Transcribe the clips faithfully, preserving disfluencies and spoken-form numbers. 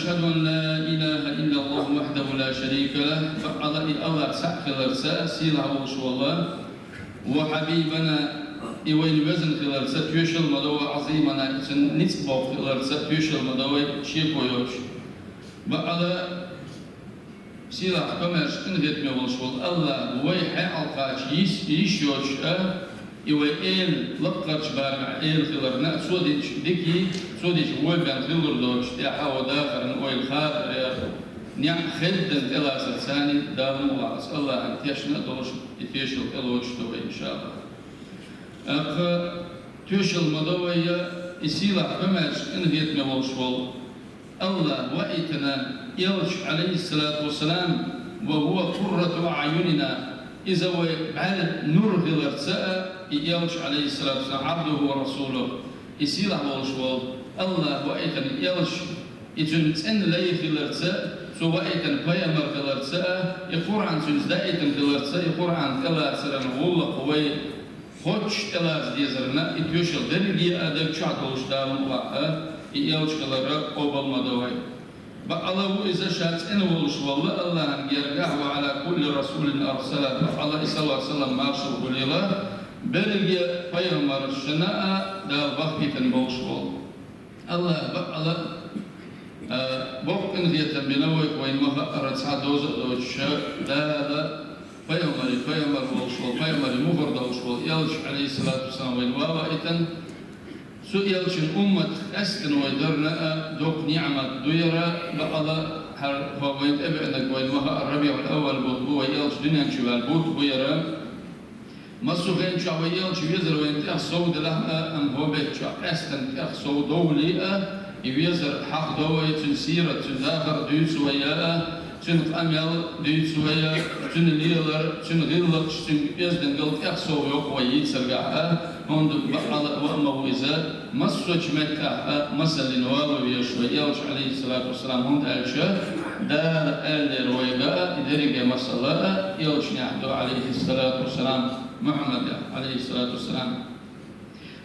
أشهد أن لا إله إلا الله وحده لا شريك له, бакъала и Аллах цхьаъ хиларца, сийлахь волуш волу, وحبيبنا, и вайн везан хиларца тоьшалла ма до вай, وعظيمنا, и цуьнан ницкъ боккха хиларца тоьшалла ма до вай, шеко йоцуш. Бакъала сийлахь, комаьрша, къинхетаме волуш волу Аллах вай хьекъал кхача йиш, йиш йоцуш а, и вай эла лаккхарчу бакъахь эла хиларна а, цо динчу дикий, цо динчу вай бен хилар доцуш тӀаьхьа вай дахаран ойла хатар яху, неӀ хеддан тӀелацар царний Дала мукъ лахь, аса Аллахьан тешна а долуш, и тешал тӀелоцуш ду вай, иншааллах. ТӀаккха тоьшалла ма до вай и сийлахь, комаьрша, къинхетаме волуш волу Аллах ваийтина элча, عليه الصلاة والسلام, وهو قرة أعيننا, иза вай бӀаьран нур хиларца а, и элча, عليه الصلاة والسلام, عبده ورسوله, и сийлахь волуш волу Аллах ваийтина элча, и цуьнан цӀена лай хиларца, цо ваийтина пайхамар хиларца а, и Къуръан цуьнца даийтина хиларца, и Къуръан тӀелацаран гӀуллакх вай кхоччуш тӀелаца дезарна, и тоьшалла дерриге а даг чохь долуш Дала мукъ лахь а, и элча хиларна къобал ма до вай. Бакъала ву иза ша цӀена волуш волу Аллахьан гергахь, وعلى كل رسول أرسله, бакъала и салават-салам маршалла хуьлийла берриге пайхамаршна а Дала бахкийтина болуш волу. Аллах бакъала, а, боккха къинхетам бина вайх, вайна ма-хаъара, цхьа доза а доцуш, Дала пайхамарийн пайхамар волуш волу, пайхамарийн мухӀар долуш волу элча, عليه الصلاة والسلام, вайна валаийтина. Цу элчан умматах къаьстина вай дарна а доккха ниӀмат ду яра, бакъала хӀара хӀо вайна тӀебеанарг, вайна ма-хаъара, РабиӀул-Аввал бутт бу, вай элча дуьнен чу ваьлла бутт бу яра. Массо а хенчохь вай элча везар вайна тӀех сов делахь а, амма хӀокху беттан чохь къаьстина тӀех сов довлий а, и везар хьахадо вай, цуьнан сират, цуьнан дахар дуьйцу вай а, цуьнан къамел дуьйцу вай а, цуьнан лелар, цуьнан гӀиллакхаш, цуьнан оьздангалла тӀех сов йоккху вай йийцаргахь а, хӀунда бакъала а ма ву иза, массочу меттехь а масаллина вала везаш вай элча, عليه الصلاة والسلام, хӀунда аьлча Дала аьллера вайга а, и дерриге масала а элчанехь ду, عليه الصلاة والسلام, Мухьаммадехь, عليه الصلاة والسلام.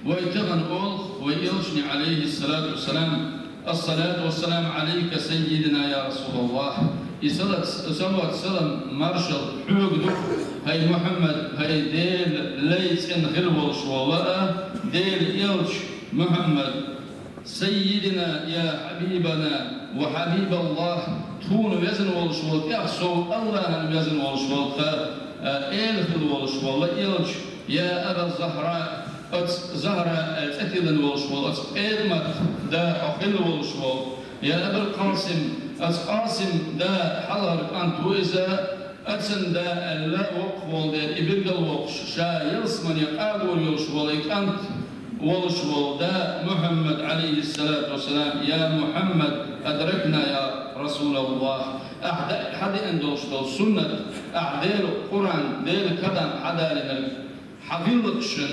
Вай тахана олу вай элчане, عليه الصلاة والسلام: الصلاة والسلام عليك سيدنا يا رسول الله. И салат-, салават-салам, маршалла хьоьга ду, хӀай Мухьаммад, хӀай Делан лай, цӀена хила волуш волу а, Делан элча Мухьаммад. سيدنا يا حبيبنا وحبيب الله, тхуна везна волуш волу тӀех сов, Аллахьана везна волуш волу тхан, а, эла хила волуш волу элча, يا أبا الزهراء, оцу Захра аьлла цӀе тиллина волуш волу, оцу Петамат да хьо хила волуш волу, يا أبا القاسم, оцу Къасим да хьалхара кӀант ву иза, Ацан да аьлла, воккхах волу дела, и билгал воккхуш, ша ялсамане къагор йолуш волу и кӀант волуш волу да Мухьаммад, عليه الصلاة والسلام: يا محمد أدركنا يا رسول الله. Ахьа да-, хьан деана долуш долу суннат, ахьа Делан Къуръан, Делан калам хьан далийнарг, хьан гӀиллакхашна,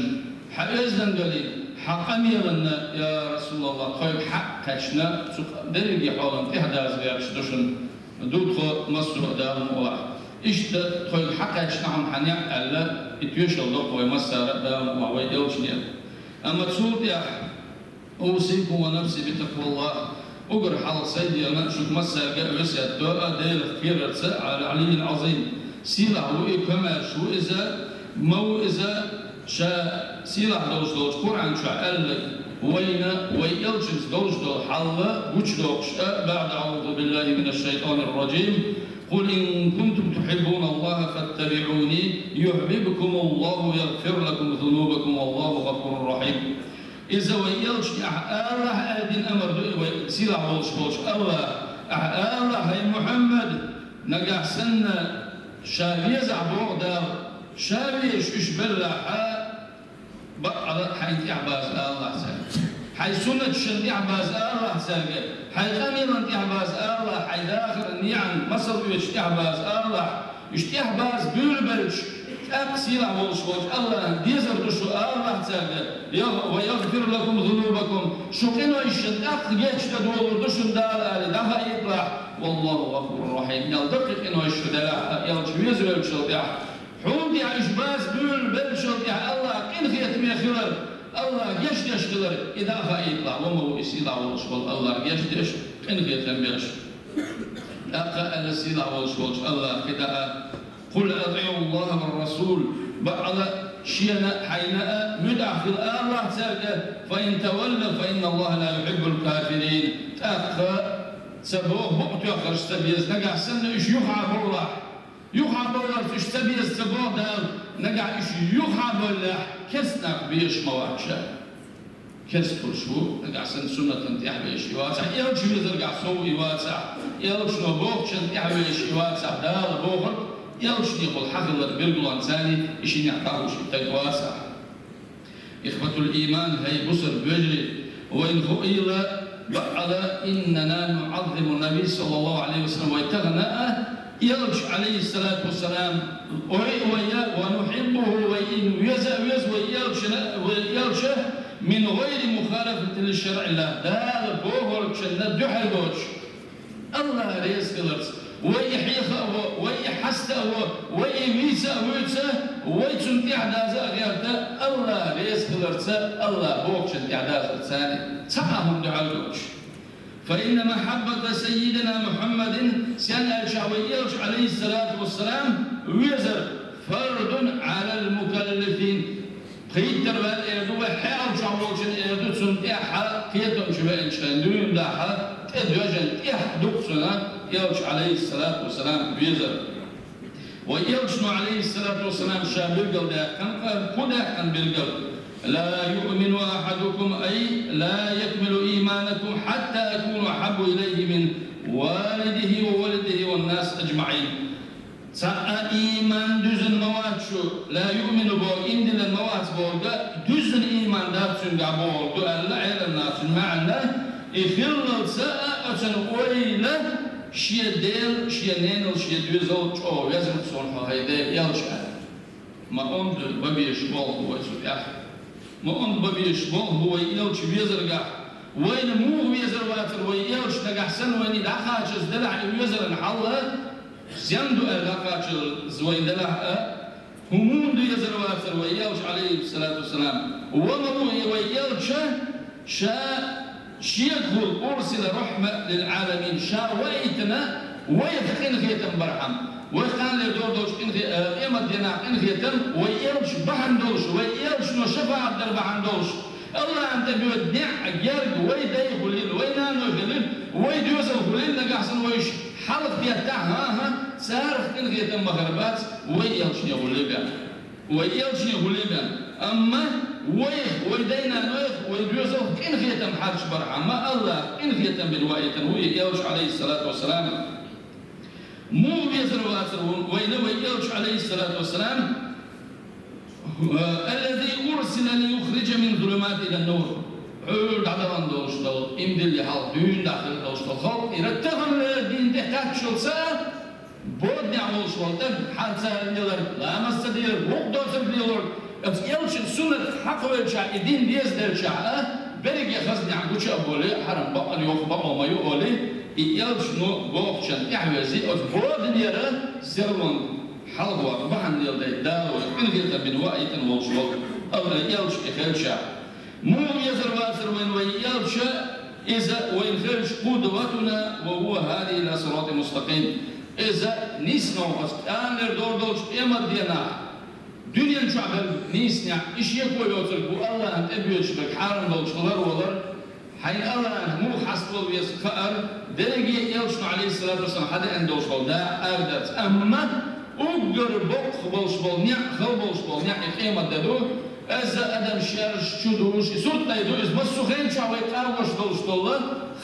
хьан оьздангаллина, хьан къамелана, я Расулаллах, тхоьга хьакъ кхаьчна, цу дерриге хьолан тӀаьхьадаза гӀерташ ду шуна. Ду тхо массо а, Дала мукъ лахь. Иштта тхоьга хьакхаьчна хьуна хьан некъ аьлла, и тоьшалла доккху вай массара а, Дала мукъ лахь, вай элчане. Амма цул тӀаьхьа: أوصيكم ونفسي بتقوى الله. Уггар хьалха сайна а, шуьга массаьрга а весет до а Делах кхерарца, علي العظيم. Сийлахь ву и, комаьрша ву иза, ма ву иза, ша сийлахь долуш долчу Къуръан чохь аьлларг, вайна вай элчанца долуш долу хьал гучудоккхуш а, بعد أعوذ بالله من الشيطان الرجيم: قل إن كنتم تحبون الله فاتبعوني يحببكم الله ويغفر لكم ذنوبكم والله غفور رحيم. Иза вай элчане ахьа алахь аьлла дина амар ду и вай сийлахь волуш волчу Аллаха. Ахьа алахь, хӀай Мухьаммад, нагахь санна ша везахь боху Дала, ша везаш уьш беллахь а, бакъала хьайна тӀаьхьабаза алахь цаьрга. Хьайн суннаташна тӀаьхьабаза алахь цаьрга. Хьайн къамелана тӀаьхьабаза алахь, хьайн дахаран, неӀан масал оьцуш тӀаьхьабаза алахь. Уьш тӀаьхьабаза буьйлабелча, тӀаккха сийлахь волуш волчу Аллахьан дезар ду шу алахь цаьрга. يغ-، ويغفر لكم ذنوبكم. Шун къинойшна тӀаккха гечдан долур ду шуна Дала аьлла, дӀахаийталахь. والله غفور رحيم. Мел даккхий къинойш шу делахь а, элча везавеллачул тӀаьхьа. Хьуна тӀехь уьш база буьйлабеллачул тӀехьа Аллах къинхетаме хилар, Аллах гечдеш хилар, и дӀа а хаийталахь, ва ма ву и сийлахь волуш волу Аллах гечдеш, Къинхетам беш. ТӀаккха аьлла сийлахь волуш волчу АллахӀа кхидӀа: «قل أطيعوا الله والرسول». БакъалаӀ шена а, хьайна а муьтӀахь хила АллахӀ цаьрга, «فإن تولوا فإن الله لا يحب الكافرين». ТӀаккха ца боху букъ тоьхнарш ца беза, нагахь санна уьш юххьа бовлахь, юххьа бовларца уьш ца беза ца боху Дала, нагахь уьш юххьа бовлахь, керста нах безаш ма вац ша. Керста хуьлуш ву, нагахь санна суннатан тӀаьхьа везаш и вацахь, элча везаргахь сов и вацахь, элчано бохучун тӀаьхьа везаш и вацахь, Дала бохург, элчанехула хьан хилар билгалонца и ши некъ дӀахьуш и стаг вацахь. Ихватул иман, хӀай бусалба вежарий, вайна хууйла, бакъала, إننا نعظم النبي صلى الله عليه وسلم, вай тахана а, элча, алейхиссалату вассалам, ой, вай, ونحبه, вай и веза а веза, вай элчана, вай элча, من غير مخالفة لشرع الله, Дала бохурчунна дуьхьал доцуш, АллахӀ реза хиларца, вай и хьеха а во, вай и хьаста а во, вай и вийца а вуьйца, вай цунна тӀаьхьадаза а гӀерта, АллахӀ реза хиларца, АллахӀ бохучунна тӀаьхьадазарца цхьа а хӀума дуьхьал доцуш. فإن محبة سيدنا محمد, сен аьлча вай элча, алейхиссалату вассалам, везар, فرض على المكلفين. Пхийттара ваьлла эр ду вай, хьеалчохь волчун эр ду, цунна тӀаьхьа кхетамчу веанчу хенахь дуьйна дахьа, тӀе доьжна, тӀехь ду-кх цунна элча, алейхиссалату вассалам, везар. Вай элчано, алейхиссалату вассалам, ша билгалдаьккхина, кху даьккхина билгал: لا يؤمن أحدكم, أي لا يكمل إيمانكم حتى أكون أحب إليه من والده وولده والناس أجمعين. Цхьа а ийман дуьзна ма вац шу, لا يؤمن боху, ийман диллина ма вац бохург, дуьзна ийман дац цуьнгахь бохург ду аьлла, Ӏеламнаха цуьнан маьӀна, и хиллалца а оцунна ойла, шен дел, шен ненал, шен доьзал чӀогӀа везна суна хьо, хӀай Делан элча, аьлла. Ма онда бан безаш болх бу вай цу тӀехь. Ма онда бан безаш болх бу вай элча везаргахь. Вайна муха везар вацара вай элча, нагахь санна вайна дӀакхачаза делахь и везаран хьал, сен ду аьлла дӀакхачаза вайна делахь а, хӀун муха везар вацара вай элча, алейхиссалату вассалам. Ва ма ву и вай элча, ша шегахула, أرسل رحمة للعالمين, ша ваийтина вайх къинхетам бархьама. Вай кханале догӀу долчу къинхе-, э, къематдийнахь къинхетам вай элча бахьана долуш, вай элчано шафаӀат дар бахьана долуш. АллахӀан тӀе боьду неӀ, герга вай дай хуьлийла, вай наной хуьлийла, вай доьзал хуьлийла, нагахь санна вай уьш хьалха деттахь, хӀан-хӀа, царах къинхетам бахар бац, вай элчане хуьлий бен. Вай элчане хуьлий бен. Амма вайх, вай дай-нанойх, вай доьзалх къинхетам хьарчабархьама, АллахӀа къинхетам бина ваийтина ву и элча, алейхиссалату вассалам. Муха везар вацара ву-, вайна вай элча, алейхиссалату вассалам, الذي أرسل ليخرج من الظلمات إلى النور. Ӏуьйра дӀадахана долуш долу, ийман диллина хьалха дуьйна дӀахила долуш долу халкъ, ира тахана дийна тӀе кхаччалца, боданехь волуш волу стаг, хьарцара лелар, ламаз ца дилар, вукху доцург лелор, оцу элчан суннат хьакхавелчахь, и дин деза делчахь а, берриге хазнехь гуча а болий, хьарам бакъ а йоху бакъо ма ю олий, и элчано бохучун тӀаьхьаверзий, оцу боданера серлонга хьалхаваккха бахьана леладай Дала вай къинхетам бина ваийтина волуш волу, амма элча и хилчахь. Муха везар вацара вайна вай элча, иза вайна хилча, قدوتنا وهو هادي إلى صراط مستقيم. Иза нийсонан, оцу кӀанлера догӀу долчу къематдийнахь, дуьнен чохь берг нийсонехь, и шеко йоцург бу АллахӀан тӀе боьдуш берг, хьарам долчух ларвалар, хьайна АллахӀан муха хьаставала веза хаар, дерриге а элчано, алейхиссалату вассалам, хьадеана долуш долу дакъа арадарца. Амма уггар боккха болуш болу неӀ, хала болуш болу неӀ и къематде ду, иза адам шаьраш чу дуьллуш, и сурт дай ду иза, массо а хенчохь вай къарвош долуш долу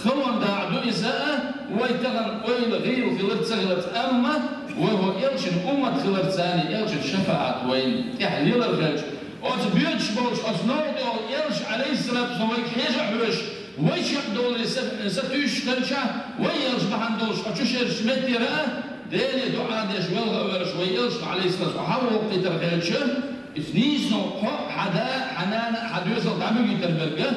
халонан дакъа ду иза а, вай тахана ойла гӀийла хилар ца хиларца, амма вай хӀо элчан уммат хиларца, элчан шафаӀат вайна тӀехь лелар хилча, оцу боьдуш болчу, оцу новкъа долу элча, алейхиссалату вассалам, вайга хьежа а хьоьжуш, вай чекхдовлий са, са туьйсуш хилча, вай элча бахьана долуш, хьо чу шерчу меттера а, Деле дуӀа деш, велха а воьлуш, вай элча, алейхиссалату вассалам, хьан воккхийтар хилча, иза нийсонан хьо, хьан да, хьан нана, хьан доьзал дӀабуьгийтар берг а,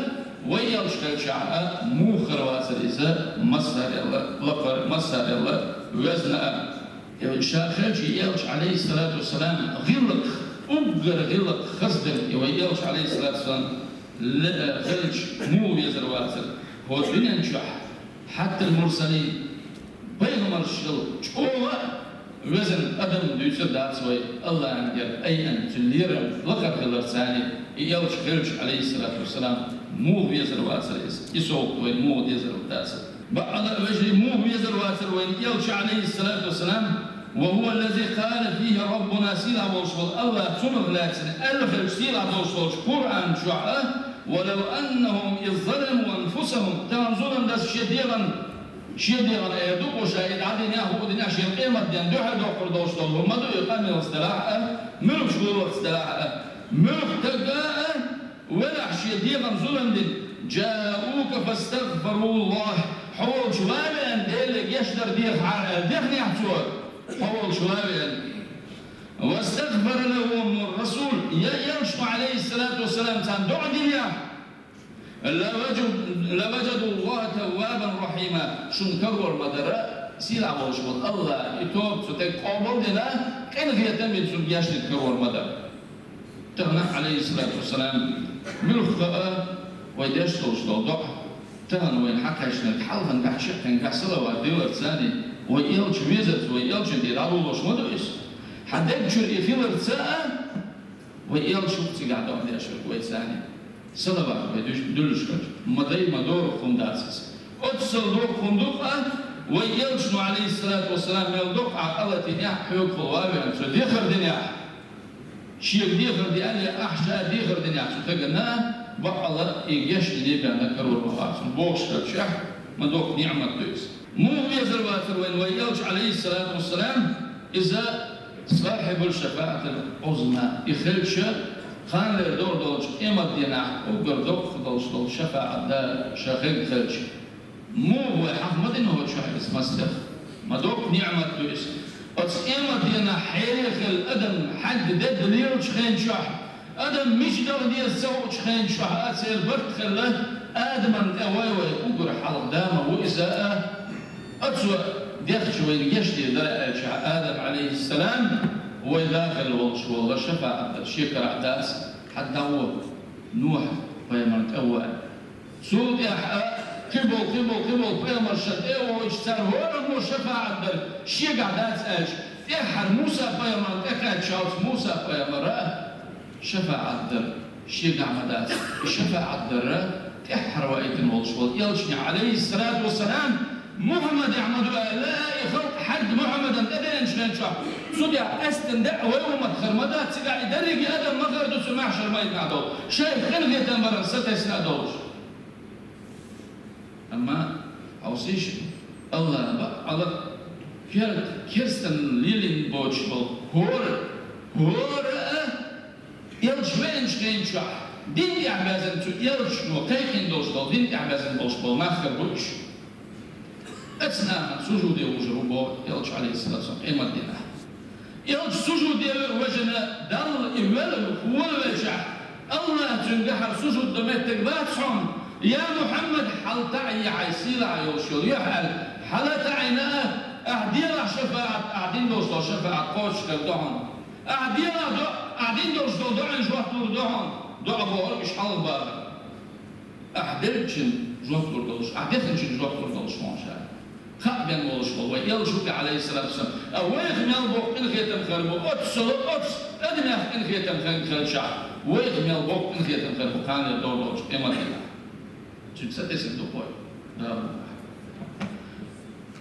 вай элча хилчахь а, муха хир вацара иза, массарел а лакхара, массарел а везна а. И ша хилча и элча, алейхиссалату вассалам, гӀиллакх, уггар гӀиллакх хаза дерг и вай элча, алейхиссалату вассалам, ле-, хилча, муха везар вацара? ХӀокху дуьнен чохь حتى المرسلين, пайхамаршал чӀогӀа а везан адам дуьйцур дац вай, АллахӀангара айина цуьнан лерам лакхара хиларца, и элча хилча, Ӏалайхиссалату вассалам, муха везар вацар иза, и совгӀат вайна муха дезар дацар. Бакъала а, вежарий, муха везар вацар вайна элча, Ӏалайхиссалату вассалам, وهو الذي قال فيه ربنا, сийлахь волуш волу АллахӀа цунах лаьцна аьлла хилча, сийлахь долуш долчу Къуръан чохь а: ولو أنهم إذ ظلموا أنفسهم, тахана зулам даьрш шен дегӀан, шен дегӀан эр ду-кх ша, и дӀадинехь, хӀуъа динехь, шен къематден дуьхьал доккхур долуш долу хӀума ма ду и, къамелаца делахь а, муьлхачу гӀуллакхца делахь а, муьлхха стага а, велахь шен дегӀан зулам дина, جاءوك فاستغفروا الله, хьо волчу ван веана Деле гечдар дехахьара аьлла дехнехь цо, хьо волчу ван веана. واستغفر لهم الرسول, я элчано, Ӏалайхиссалату вассалам, царна доӀа динехь, لوجد-, لوجدوا الله توابا رحيما, шуна карор ма дара, сийлахь волуш волу АллахӀа и тоба цу стеган къобал дина, къинхетам бина цунна гечдина карор ма дара. Тахана, Ӏалайхиссалату вассалам, муьлхха а вай деш долуш долу доӀа, тахана вайна хьакхаьчнарг, хьалханчу шина-кханчу салават деларца, вай элча везарца, вай элчанна тӀе дӀалулуш ма ду иза. Хьан даг чуьра и хиларца а, вай элча ву-кх цигахь доӀа деш верг вайца. Салават вай дуьш-, дуьллуш хилча, ма дай, ма дора хӀума дац иза. Оццул доккха хӀума ду-кх а, вай элчано, Ӏалайхиссалату вассалам, мел доккха а къа латийнехь, хьоьгахула ван веана цо дехар динехь, шега дехар де аьлла, ахь ша дехар динехь цу стагана, бакъала и гечдина бен карор ма вац, бохуш хилча, ма доккха ниӀмат ду иза. Муха везар вацар вайна вай элча, Ӏалайхиссалату вассалам, иза صاحب الشفاعة العظمى, и хилча, кханлера догӀур долчу къематдийнахь уггар доккха долуш долу шафаӀат дар ша хилла хилча. Муха вай хьаха ма дина хӀокху чохь иза мастех? Ма доккха ниӀмат ду иза. Оцу къематдийнахь хьере хилла адам хьаьгга дедда лелачу хен чохь, адам мича дала деза ца хуучу хен чохь а церан барт хилла, Адаман тӀе вай, вай уггар хьалха да ма ву иза а. Оцо дехча вайна гечдийр дара аьлча, Адам, Ӏалайхиссалам, вай да хилла волуш волу шафаӀат дар шен карахь дац, хьан дӀа а ву, Нухь-пайхамарна тӀе а ву аьлла. Цул тӀаьхьа а кхиболу, кхиболу, кхиболу пайхамарш тӀе а вахийтча, цара хӀораммо шафаӀат дар шегахь дац аьлча, тӀаьххьара Муса-пайхамарна тӀекхаьччалц Муса-пайхамара а шафаӀат дар шегахь ма дац. И шафаӀат дар тӀаьххьара ваийтина волуш волу элчане, Ӏалайхиссалату вассалам, Мухьаммадехь ма ду аьлла, и халкъ хьаьгга Мухьаммадан тӀедеанчу хен чохь, цу тӀехь къаьстина даьӀа вай уммат хир ма дац, цигахь и дерриге адам ма хир ду цу маьхьшар майданахь долу, шайх къинхетам баран сатесна а долуш. Амма хьовсийша, АллахӀа бакъ Ӏалакъ кер-, керстанна лелийна боцуш болу хӀора, хӀора а элча веанчу хен чохь, дин тӀехь баьзна цу элчано кхайкхина долуш долу, дин тӀехь баьзна болуш болу нах хир бу уьш. Оцу нахана сужуде вужур ву боху элча, Ӏалайхиссалату вассалам, къематдийнахь. Элча сужуде вира, важа нах, Далла и велла, волавелчахь, АллахӀа цуьнгахьара сужуд дан меттиг бац хьуна, я Мухьаммад, хьала таӀийя хьайн сийлахь йолуш йолу юьхь аьлла, хьала таӀийна а, ахь делахь шафаӀат, ахь дина долуш долу шафаӀат кхочушхир ду хьуна. Ахь делахь доӀа, ахь дина долуш долу доӀина жоп лур ду хьуна, доӀа бохург уьш хьалха бахар. Ахь деллачун жоп лур долуш, ахь дехначун жоп лур долуш хьуна ша. Кхаъ бен волуш волу вай элча ву-кх, Ӏалайхиссалату вассалам. А вайх мел боккха къинхетам хир бу, оццул, оцу адамех къинхетам хир хилчахь, вайх мел боккха къинхетам хир бу кханлера догӀур долчу къематдийнахь. Цуьнан сатесна ду-кх вай. Да.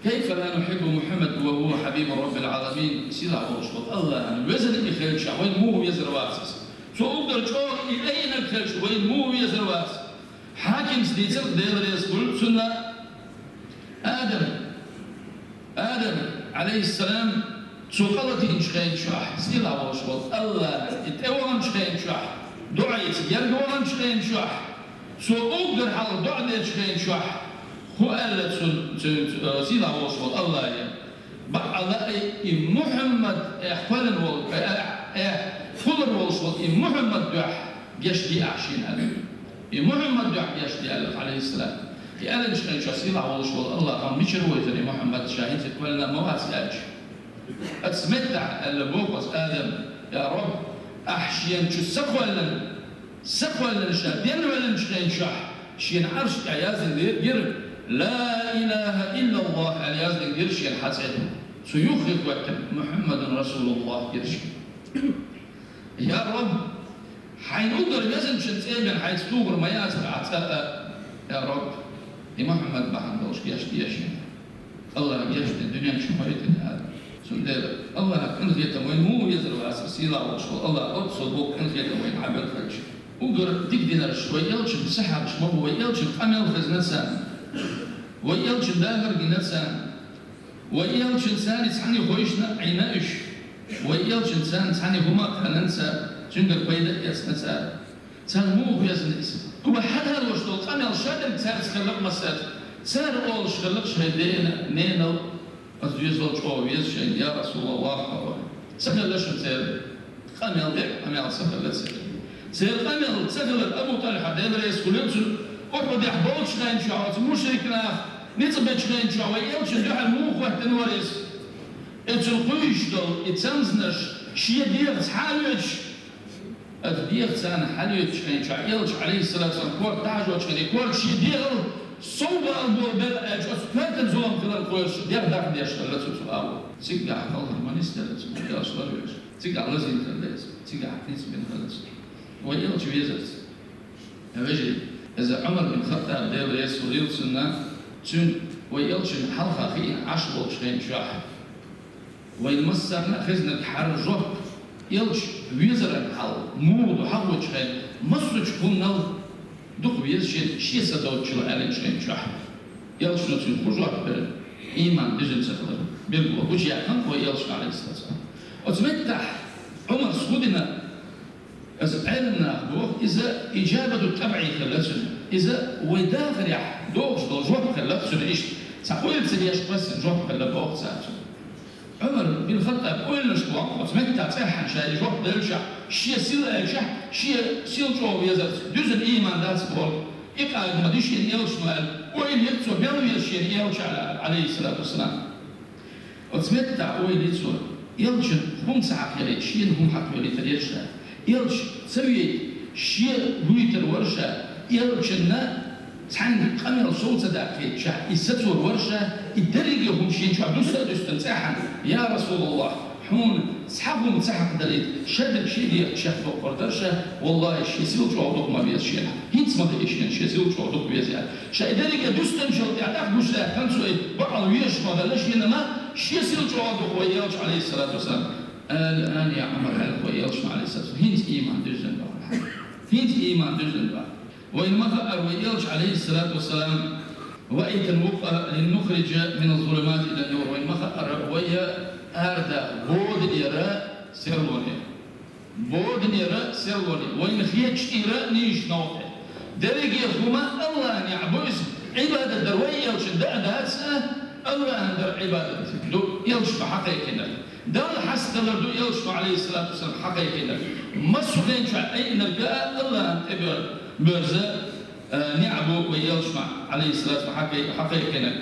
كيف لا نحب محمد وهو حبيب رب العالمين, сийлахь волуш волу АллахӀан везан и хилчахь, вайна муха везар вац иза? Цо уггар чӀогӀа и айинарг хилча, вайна муха везар вац? Хьакимца дийцира, Дела реза хуьлда цунна, Адам, Адам, Ӏалайхиссалам, цо къа латийначу хен чохь, сийлахь волуш волу АллахӀ и тӀеваханчу хен чохь, дуьхьал герга ваханчу хен чохь, цо уггар хьалха доӀа дечу хен чохь, хӀун аьлла цунна, цу, цу, сийлахь волуш волу АллахӀе? Бакъала а и Мухьаммад, э, кхоьллина волу, э, э, э, кхуллур волуш волу и Мухьаммад дуьхьа гечде ахь шена аьлла. И Мухьаммад дуьхьа гечде аьлла, Ӏалайхиссалам. И аьллачу хен чохь сийлахь волуш волу АллахӀ, хьуна мичара ву иза, и Мухьаммад, ша хӀинца кхоьллина ма вац аьлча? Оцу меттехь аьлла боху оцу Адама: «Я Рабб, ахь шена чу са кхоьллина, са кхоьллина ша денвеллачу хен чохь, шена Ӏарш тӀехь яздина гира, «Ла илаха иллаллахӀ» аьлла яздина гира шена хьацӀе. Цу юххе хӀоьттина «Мухьаммадун расулуллахӀ» гира шена. Я Раб, хьайна уггар везначун цӀе бен хьайца тухур ма яцар ахь цкъа а. Я Раб, и Мухьаммад бахьан долуш гечдехьа шена. АллахӀа гечдина дуьнен чу ма витина ала. Цундела АллахӀа къинхетам вайна муха везар вацара, сийлахь волуш волу АллахӀ, оццул боккха къинхетам вайна хьабелхалча. Уггар дика динарш вай элчан сахьабаш ма бу, вай элчан къамел хезна царна. Вай элчан дахар гина царна. Вай элчан царна цхьаьна хойшна Ӏийна уьш. Вай элчан царна цхьаьна хӀума а кхаьллина цара, цуьнгара пайда а эцна цара. Царна муха везна иза? Вай хьадалош долу къамел шадерг цаьрца хилла а ма сац. Цара олуш хилла шайн дена, ненал, аса доьзал чӀогӀа веза шайна, я Расулаллах, хьо. Ца хилла шуна церан къамел дерг, къамел ца хилла церан. Церан къамел ца хилар Абу ТӀалхьа, Дела реза хуьлийла цунна, Ухьудехь болчу хенчохь оцу мушрик наха ницкъ бечу хенчохь вай элчан дуьхьал муха хӀоьттина вара иза? И цуьнан кхуьйсуш долу и цамзанаш шен дегӀаца хьа а лоьцуш, Аса дегӀаца царна хьалоьцучу хенчохь, элча, Ӏалайхиссалату вассалам, корта дӀахьажочу хенахь, корта шен дегӀал сов бала боху бер аьлча, оцу коьртан зулам хиларна кхоьруш, дегӀ дахдеш хилла цу, цу агӀор. Цигахь хала хӀума нисделла цу, элча ларвеш. Цигахь лазийна хилла иза, цигахь кхинца бина хилла иза. Вай элча везарца. Вежарий, иза Ӏумар бин Хаттаб, Дела реза хуьлийла цунна, цуьнан вай элчанна хьалха хиъна Ӏаш волчу хенчохь. Вайн массарна а хезнарг хӀара жоп, элча везаран хьал муха ду хьахочу хенахь, массочу хӀуманал дукха веза шена, шен са доцучул аьллачу хенчохь. Элчано цуьнга хӀун жоп бира? Ийман дуьзина ца хилар. Билгало гучуяьккхина вай элчано, Ӏалайхиссалату вассалам. Оцу меттехь Ӏумарс хӀун дина? Аса Ӏеламнаха боху, иза иджабату тӀабӀи хилла цуьнан. Иза вай дахарехь дохуш долу жоп хилла цуьнан иштта. Цхьа ойла ца деш кхоьссина жоп хилла боху цара цуьнан. Ӏумар бин Хаттаб ойланаш боху, оцу меттехь цӀеххьана ша и жоп деллачохь, шен сил аьлчахь, шен сил чӀогӀа везарца, дуьзна ийман дац боху, и къагама ди шена элчано аьлла, ойла йира цо, мел веза шена элча аьлла, Ӏалайхиссалату вассалам. Оцу меттехь ойла йира цо, элчан хӀума ца хьакхелийта, шена хӀума хьакхоьлийтар яра ша. Элча ца вейта, шен вуьйтур вара ша. Элчанна цхьаьнга къамел сов ца даккхийтичахь, и сацор вара ша, и дерриге хӀума шен чохь дуьсса а дуьстина цӀеххьана: «Я Расулаллах, хьуна цхьа хӀума ца хьакхадалийта, шадерг шен дегӀаца чекхдоккхур дара ша, валлахӀи, шен сил чӀогӀа дукха ма веза шена. ХӀинца ма хаьа шена, шен сил чӀогӀа дукха веза», — аьлла. Ша и дерриге дуьстинчул тӀаьхьа тӀаккха гуш лаьттана цо и бакъал везаш ма хилла шена, ма шен сил чӀогӀа дукха вай элча, Ӏалайхиссалату вассалам. «Ал-ан, я Ӏумар», — аьлла вай элчано, Ӏалайхиссалату вассалам. «ХӀинца ийман дуьззина бахара хьан. ХӀинца ийман дуьззина бахара». Вайна ма хаьара вай элча, Ӏалайхиссалату вассалам, ваийтина ву-кх, «линухриджа мина ззулумати иля ннур». Вайна ма хаьара вай арадаха боданера серлонера. Боданера серлонера, вайна хетачу тӀера нийсачу новкъа. Дерриге хӀума АллахӀан неӀ бу иза, Ӏибадат дар вай элчан даа дац а, АллахӀан дар Ӏибадат ду элчано хьакхайкхинарг. Далла хьастадалар ду элчано, Ӏалайхиссалату вассалам, хьакхайкхинарг. Массо а хенчохь айинарг а АллахӀан тӀе боьр-, боьрза, а, неӀ бу вай элчано, Ӏалайхиссалату вассалам, хьакхай-, хьакхайкхинарг.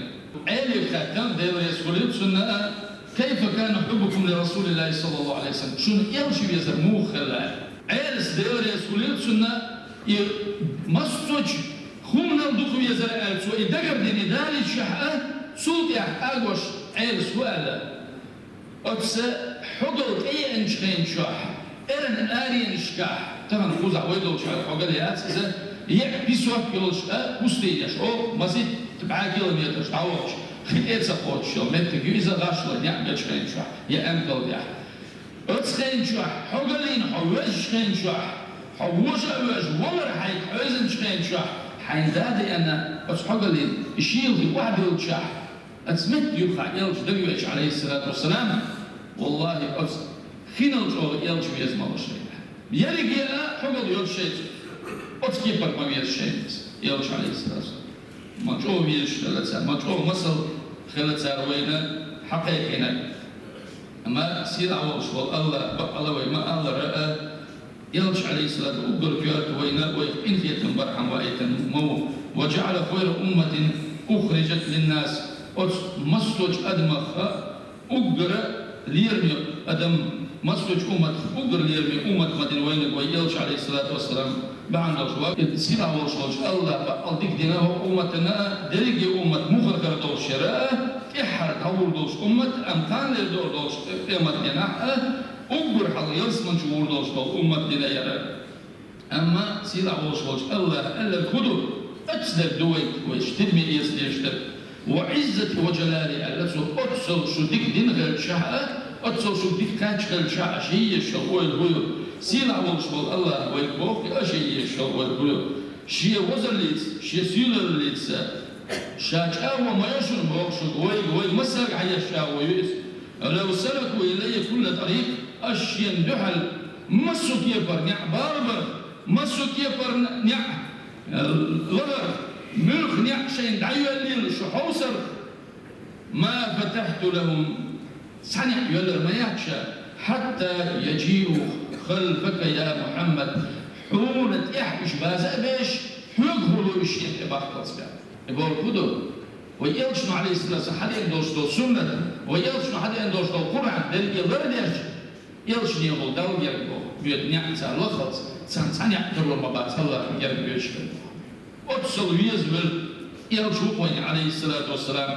Ӏеле хаьттина, Дела реза хуьлийла цунна а: «Кайфа кана хьуббукум ли Расулиллахи саллаллаху Ӏалайхи ва саллам?» Шуна элча везар муха хилла? Ӏелас, Дела реза хуьлийла цунна, и массочу хӀуманал дукха везар аьлла цо и дагардина далийчахь а, цул тӀаьхьа агош Ӏелас хӀун аьлла? Оцу хьогалла тӀееанчу хенчохь, эрна аренашкахь, тахана кхузахь вай долчу хьогалла яц иза, еа песок йолуш а, пустыня, оха масийтта бӀе километраш дӀавахча, хи тӀе а ца кхочуш йолу меттиг ю иза, гӀашлой неӀ бечу хенчохь, я эмкал тӀехь. Оцу хенчохь, хьогаллина хьо везачу хенчохь, хьо вожа а вожа, валар хьайга хьо везначу хенчохь, хьайн да деана оцу хьогаллина, и шийла хи охьадиллачахь, Оцу метта юххехь элча дагавеача, Ӏалайхиссалату вассалам, валлахӀи, оцу хинал чӀогӀа элча веза ма вара шайна. Ерриге а хьогалла йоцу шайца, оцу кепара ма веза шайна иза, элча, Ӏалайхиссалату вассалам. Ма чӀогӀа везаш хилла цара, ма чӀогӀа масал хилла цара вайна хьакхайкхинарг. Амма сийлахь волуш волу АллахӀ бакъала вай ма аллара а, Элча, Ӏалайхиссалату, уггар коьрта вайна, вайх къинхетам бархьама ваийтина ма ву. «Ва джаъала хайра умматин ухриджат линнас». Оцу массочу адамах а уггара лераме адам, массочу умматах уггар лераме уммат ма дина вайниг вай Элча, Ӏалайхиссалату вассалам. Бахьана долуш вац, сийлахь волуш волчу АллахӀа баккъал дика дина хӀокху умматана, дерриге уммат муххар хир долуш яра, тӀаьххьара дӀагӀур долуш уммат, амма кхана лер дор долуш къемат дийнахь а, уггар хьалха ялсамани чу гӀур долуш долу уммат дина яра. Амма сийлахь волуш волчу АллахӀа аьлларг хӀун ду? Оццу дерг ду вай, вай тидаме эца дезаш дерг. «Ва Ӏиззати ва джалали», аьлла цо, оццул шу дика дина хилчахь а, оццул шу дика кхаьчна хилчахь а, ша езаш йолу ойла хӀун ю? Сийлахь волуш волу АллахӀа вайга боху, ша езаш йолу ойла хӀун ю? Шен возаллица, шен сийлаллица, ша чӀагӀо ма йо шуна боху шуьга, вайга, вайга массаьрга хьаеш чӀагӀо ю иза. «Лав салаку илайя кулла тарикъ», аш шена дуьхьал массо кепара неӀ бала бара, массо кепара неӀ, э, лахара, муьлхха неӀ шайна дӀайоьллийла шу хьовсарх, «ма фатахьту лахум», цхьа неӀ йоьллар ма яц ша, «хьатта яджиу халфака, я Мухьаммад», хьуна тӀехь уьш база а беш, хьоьга хӀун ло уьш шена тӀе бахкалц бен. И бохург хӀун ду? Вай элчано, Ӏалайхиссалату вассалам, хьадеана долуш долу суннат, вай элчано хьадеана долуш долу Къуръан дерриге лардеш, элчанехула Далла герга боху, боьду неӀ цара лаххалц, царна цхьа неӀ карор ма бац, АллахӀана герга боьдуш хилла. Оццул везавелла элча ву вайна, Ӏалайхиссалату вассалам.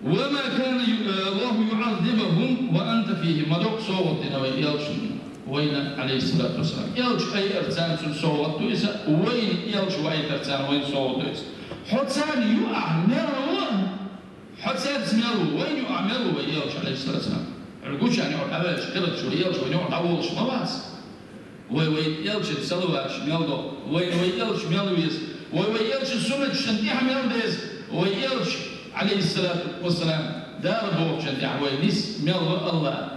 «Ва ма кана ю-, Аллаху юӀаззибахум ва анта фихим». Ма доккха совгӀат дина вай элчана вайна, Ӏалайхиссалату вассалам. Элча айарца цунна совгӀат ду иза, вайна элча вайтарца вайна совгӀат ду иза. Хьо царна юкъахь мел ву, хьо цаьрца мел ву, вайна юкъахь мел ву вай элча, Ӏалайхиссалату вассалам. Хьуна гуча а юкъахь дӀаваьлча, хиларчу вай элча вайна юкъахь дӀаволуш ма вац. Вай, вай элчан салаваташ мел до, вай, вай элча мел веза, вай, вай элчан суннаташна тӀехь мел деза, вай элча, Ӏалайхиссалату вассалам, Дала бохучун тӀехь вай нис мел ву АллахӀ.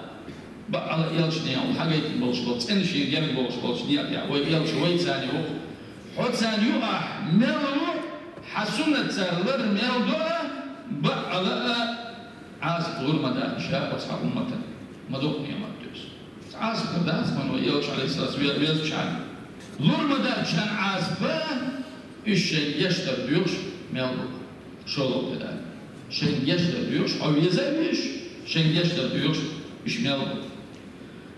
Баккъала элчанехула хьагайтина болуш болу, цӀена шен герга болуш болчу некъа тӀехь вай элча вайца ву. Хьо царна юкъахь мел ву, хьан суннат цара лар мел до, баккъала а Ӏазап лур ма дац ша оцу хьан умматана, ма доккха неӀмат ду иза. Ӏазап лур дац ма вай элча, Ӏалайхиссалату вассалам, ве-, везачарна. Лур ма дац шайна Ӏазап, уьш шайна гечдар доьхуш мел ду. ШолгӀа кхидӀа. Шайна гечдар доьхуш, хьо веза а везаш, шайна гечдар доьхуш уьш мел ду.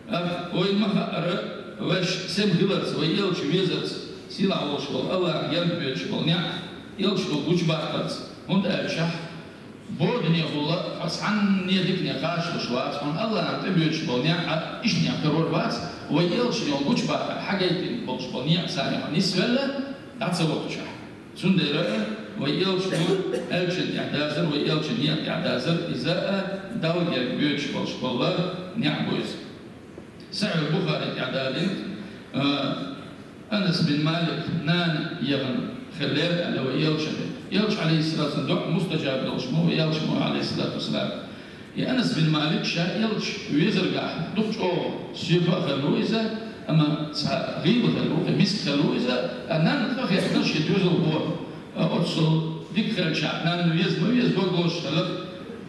ТӀаккха вай ма хаара, вайша сема хиларца, вай элча везарца, сийлахь волуш волу АллахӀана герга боьдуш болу неӀ элчано гучубаккхарца, хӀунда аьлча, боданехула хьо цхьанне дикане кхачалуш вац, хьуна АллахӀана тӀебоьдуш болу неӀ а иштта неӀ карор вац, вай элчанехула гучубаккхар хьагайтина болуш болу некъаца хьо нисвелла дӀа ца вахчахь. Цундела вай элчано аьллачун тӀехь дазар, вай элчан некъа тӀехь дазар, иза а Далла герга боьдуш болуш болу неӀ бу иза. Сахьихь Бухари тӀехь далийна, а, Анас бин Малик нана яхана хиллера аьлла вай элча. Элча, Ӏалайхиссалату вассалам, доӀа мустаджаб долуш ма ву, элча ма ву, Ӏалайхиссалату вассалам. И Анас бин Малик ша элча везаргахь дукха чӀогӀа соьпа а хилла ву иза, амма цхьа гӀийла хилла ву, кхин миска хилла ву иза, а нанна къахетта шен доьзалхо, а, оццул дика хилча, нанна веза ма веза дог лозуш хилла.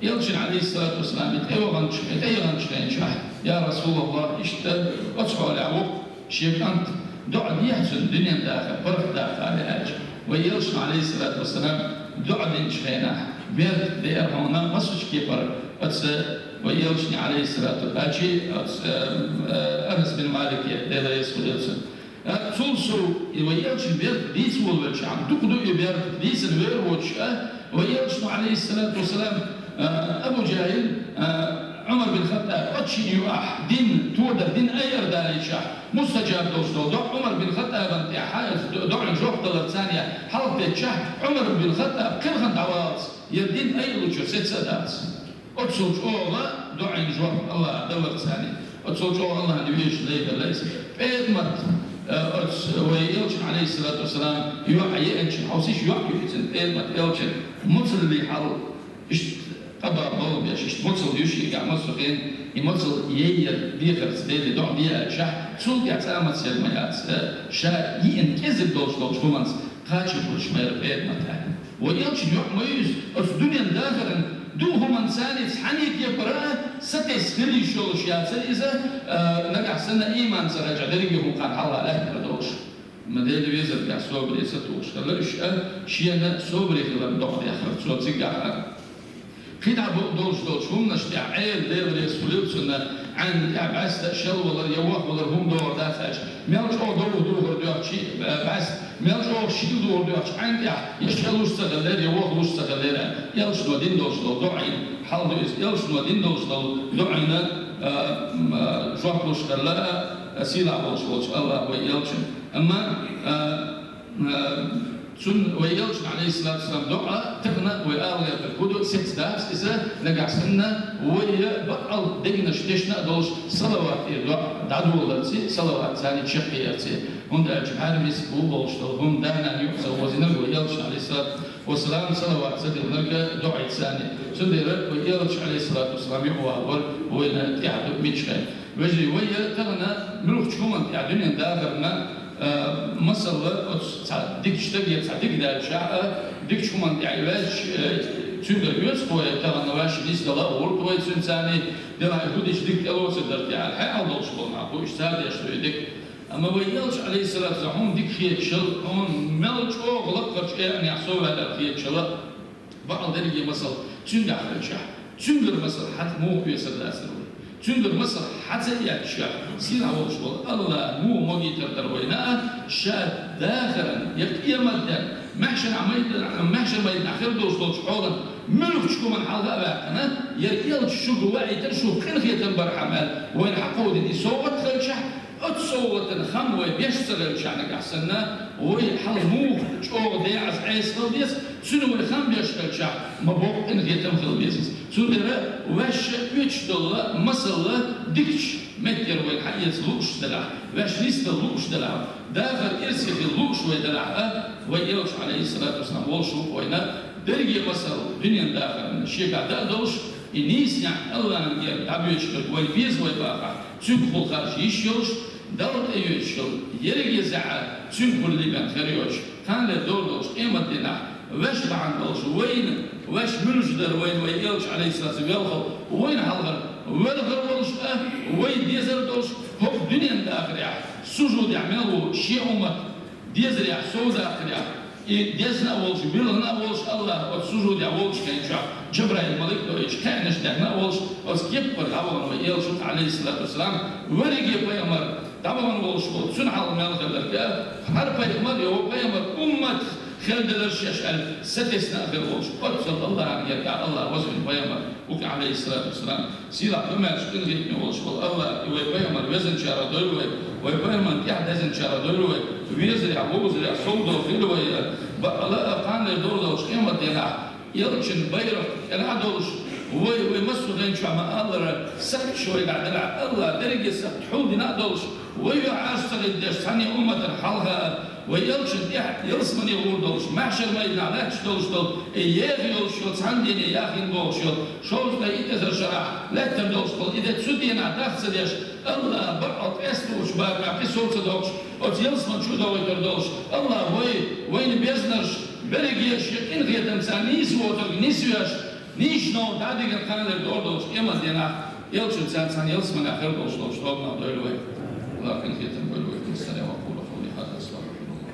Элчана, Ӏалайхиссалату вассалам, и тӀе ваханчу, и тӀе яханчу хенчахь: «Я РасулаллахӀ, иштта оцу хьолехь ву-кх шен кӀант, доӀа дехьа цунна дуьнен дахар, паргӀат дахар», аьлча, вай элчано, Ӏалайхиссалату вассалам, доӀа динчу хенахь, беркат деара хьуна массачу кепара оцу вай элчане, Ӏалайхиссалату, ачи оцу, э, э, Анас бин Малике, Дела реза хуьлда цунна. А, цул сов, и вай элчан беркат дийца волавелчахьана, дукха ду и беркат дийцина вер воцуш а, вай элчано, Ӏалайхиссалату вассалам, а, Абу Джахил, а, Ӏумар бин Хаттаб, оцу шина юкъахь дин, тодар дин айар далийчахь, мустаджаб долуш долу доӀа Ӏумар бин Хаттабан тӀехь хьа-, до-, доӀин жоп далар царна хьалха деччахь, Ӏумар бин Хаттаб кхелхана дӀаваллалц, яра дин айалучуьра сецца а дац. Оццул чӀогӀа доӀин жоп АллахӀа далар царна. Оццул чӀогӀа АллахӀана везаш лайдалла иза. ПетӀамат, э, оцу вай элчан, Ӏалайхиссалату вассалам, йоӀ еанчу, хьовсийша, йоӀ ю иза, ПетӀамат элчан, муцалли хьал, иштта къа бала беш, иштта муцал ю шегахь массо хенахь, и муцал яйъар дехарца Деле доӀа де аьлчахь, цул тӀаьхьа цкъа а мацалла ма яц, э, ша йиъна кӀезиг долуш долчу хӀуманца кхача а хуьлуш ма яра ПетӀамат аьлла. Вай элчан йоӀ ма ю иза, оцу дуьнен дахаран дукха хӀуманца цхьаьна цхьана кепара а сатесна хила йиш йолуш яцара иза, а, нагахь санна ийманца гӀайча дерриге хӀума кхана хьалха лаьттара долуш. Ма Делан везаргахь собаре сатухуш хилла уьш а, шена собаре хиларна доӀа дехара цо цигахь а. КхидӀа бу-, долуш долчу хӀуманаш тӀехь Ӏела, Дела реза хуьлийла цунна, Ӏаьнан тӀехь бӀаьста шел валар я ваха валар хӀума догӀур дац аьлча, мел чӀогӀа довха духар доьхча, э, бӀаьста, мел чӀогӀа шийла духар доьхча Ӏаьнан тӀехь, я шел луш ца хилар, я ваха луш ца хилар, элчано дина долуш долу доӀийн хьал ду иза. Элчано дина долуш долу доӀийн, э, м, э, жоп луш хилла, э, сийлахь волуш волчу АллахӀа вай элчан. Амма, э, Э, цунна вай элчан, Ӏалайхиссалату вассалам, доӀа тахана вай ала гӀертарг хӀун ду, сецца дац иза, нагахь санна вай бакъал дегнаш тешна а долуш, салават тӀера доӀа дӀадоларца, салават царна чекхъярца. ХӀунда аьлча хьарамис ву болуш долу хӀума да-нана юкъа ца возийнарг вай элчан, Ӏалайхиссалату вассалам, салават ца диллинарг доӀа ца диллинарг. Цундела вай элча, Ӏалайхиссалату вассалам, юкъа вахар вайна тӀехь ду мичхьа. Вежарий, вай тахана муьлххачу хӀуманна тӀехь дуьненан дахарна, а, масала, оцу цхьа дикачу стагера цхьа дика даьлча а, дикачу хӀуманна тӀехь и ваьзча, а, цуьнгара оьцу вай тахана ваьш нисдала а гӀурт вай цуьнца, делахь и хӀун дича дика тӀелоцург дара те аьлла, хьекъал долуш болу нах бу, уьш ца деш ду и дика. Амма вай элча, Ӏалайхиссалату вассалам, хӀума дика хеташ хилла, хӀума мел чӀогӀа лаккхарчу аьнехь совдаьлла хеташ хилла, бакъал дерриге масал цуьнгахь хилчахь, цуьнгара масал хьан муха оьцур дацара вай? Цуьнгара масал хьан ца эцчахь, сийлахь волуш волу АллахӀа муха могийтар дара вайна а, ша дахаран, я къематден, маьхьшар майданахь, маьхьшар майданахь хир долуш долчу хьолан муьлххачу хӀуманна хьалха а ваьккхина, я элча шуьга ваийтар, шух къинхетам бархьама аьлла, вайна хьакховдийна и совгӀат хилчахь, оцу совгӀатан хам вай беш ца хилчахь нагахь санна, вай хьал муха чӀогӀа декъаза Ӏеса хила деза, цуьнан вай хам беш хилчахь, ма боккха къинхетам хила беза иза. Цундела ваьш оьцуш долу масал дикачу меттера вайна хьаэца лууш делахь, ваьш нисдала лууш делахь, дахар ирсе хила лууш вай делахь а, вай элча, Ӏалайхиссалату вассалам, волуш ву вайна дерриге масал дуьненан дахарна шегахь дан а долуш, и нийсонехь АллахӀан герга дӀабоьдуш верг вайна беза вай бахахь, цуьнга хула харж йиш йолуш, Далла тӀеоьцуш йолу ерриге зӀе а цуьнга хуьлийла бен хир йоцуш, кханалера дора долчу къематдийнахь ваьш бахьана долуш вайна, ваьш муьлш дара вайна вай элча, Ӏалайхиссалату вассалам, велхар, вайна хьалхара велхар волуш а, вай дезар долуш, хӀокху дуьненан дахарехь, сужудехь мел ву шен уммат дезарехь, совдаккхарехь, и дезна а волуш, билгӀина а волуш, АллахӀа оцу сужудехь волчу хенчохь Джабраил малик доуьйтуш, кхаьънаш дехна а волуш, оцу кеппара дӀавахана вай элча, Ӏалайхиссалату вассалам, верриге пайхамар дӀавахана волуш волу, цуьнан хьал мел хилларг а, хӀара пайхамар я вай пайхамар уммат хир делара шаьш аьлла, сатесна а хир волуш, оццул АллахӀан герга АллахӀа вазвина пайхамар ву-кх, Ӏалайхиссалату вассалам. Сийлахь, хӀуманаш къинхетаме волуш волу АллахӀа, и вай пайхамар везначарах дойла вай, вай пайхамарна тӀаьхьа дезначарах дойла вай, везарехь, вовзарехь совдала хила вай, бакъала а кханалера дора долчу къематдийнахь, элчан байракх кӀелахь долуш, вай, вай массо а хенчохь ма-аллара, сакхташ вайгахь делахь, АллахӀа дерриге сакхт хьулдина а долуш, вай юьхьӀаьржа ца хила деш цхьанне умматана хьалха а, вай элчанна тӀехь ялсамане гӀур долуш, маьхьшар майданахь лаьтташ долуш долу, и еха йолуш йолу цхьана дене яхйина бохуш йолу, шовзткъе итт эзар шарахь лаьттар долуш долу и де цу дийнахь дах ца деш, АллахӀа бакъал къесталучу бабехь кхин сов ца доккхуш, оцу ялсамане чу а дохуьйтур долуш, АллахӀа вай, вайна безнарш, берриге шен къинхетамца нийса воцург нисвеш, нийсачу новкъа дӀа а дигна, кханалера дора долчу къематдийнахь элчанца цхьана ялсаманехь хир долуш долчу тобанах дойла вай. АллахӀа къинхетам бойла вай. Ассаламу алейкум ва рахматуллахи ва баракатух.